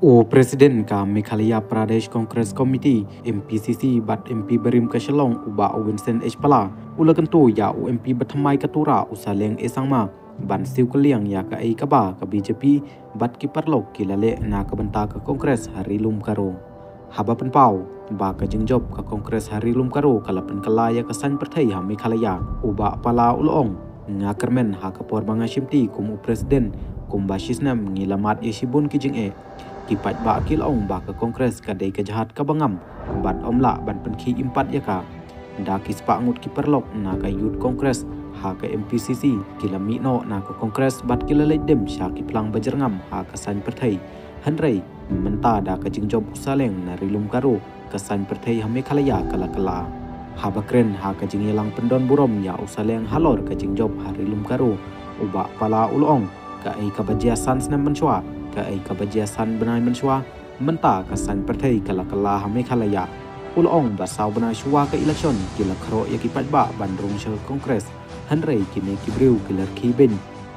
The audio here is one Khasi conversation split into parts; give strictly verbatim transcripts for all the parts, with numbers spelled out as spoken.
U President ka Meghalaya Pradesh Congress Committee, M P C C, bad M P barim ka Shillong, u Bah Vincent H Pala, u la kyntu ïa u M P bathymmai ka Tura, u Saleng A Sangma, ban siew kylliang ïa kaei kaba ka B J P bad ki paralok ki la leh na ka bynta ka Congress ha Ri Lum Garo. Haba pynpaw ba ka jingjop ka Congress ha Ri Lum Garo ka la pynkylla ïa ka saiñ pyrthei ha Meghalaya, u Bah Pala u la ong, nga kyrmen ha ka por ba nga shimti kum u President, kumba shisnem ngi la mad ïa shibun ki jingeh. Ki paidbah ki la ong ba ka Congress ka dei ka jahaj kaba ngam bad ym lah ban pynkhih im pat ïa ka. Da ki spah ngut ki paralok na ka Youth Congress ha ka M P C C ki la mih noh na ka Congress bad ki la leit dem sha ki phlang ba jyrngam ha ka saiñ pyrthei. Hynrei mynta da ka jingjop u Saleng na Ri Lum Garo, ka saiñ pyrthei ha Meghalaya ka la kylla. Haba kren ha ka jingïalang pyndonburom ïa u Saleng halor ka jingjop ha Ri Lum Garo, u Bah Pala u la ong, kaei kaba jia san snem mynshuwa, kaei kaba jia san bnai mynshuwa, mynta ka saiñ pyrthei ka la kylla ha Meghalaya. U la ong ba saw bnai shuwa ka election ki la khroh ïa ki paidbah ban rung sha ka Congress. Hynrei kine ki briew ki la rkhie beiñ.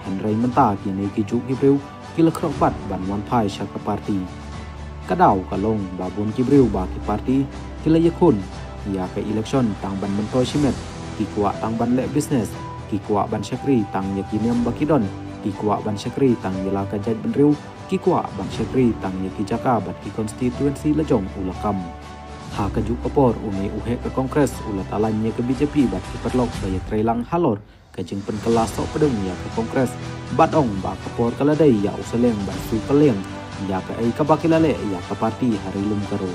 Hynrei mynta kine ki juh ki briew ki la khroh pat ban wan phai sha ka party. Ka daw ka long ba bun ki briew bad ki party ki la ïakhun ïa ka election tang ban myntoi shimet, ki kwah tang ban leh business, ki kwah ban shakri tang ïa ki niam ba ki don, ki kwah ban shakri tang ïa la ka jaitbynriew, ki kwah ban shakri tang ïa ki jaka bad ki constituency lajong, u la kam. Ha kajuh ka por une u heh ka Congress u la talan ïa ka B J P bad ki paralok ba ïatreilang halor ka jingpynkylla sohpdeng ïa ka Congress, bad ong ba ka por ka la dei ïa u Saleng ban siew kylliang ïa kaei kaba ki la leh ïa ka party ha Ri Lum Garo.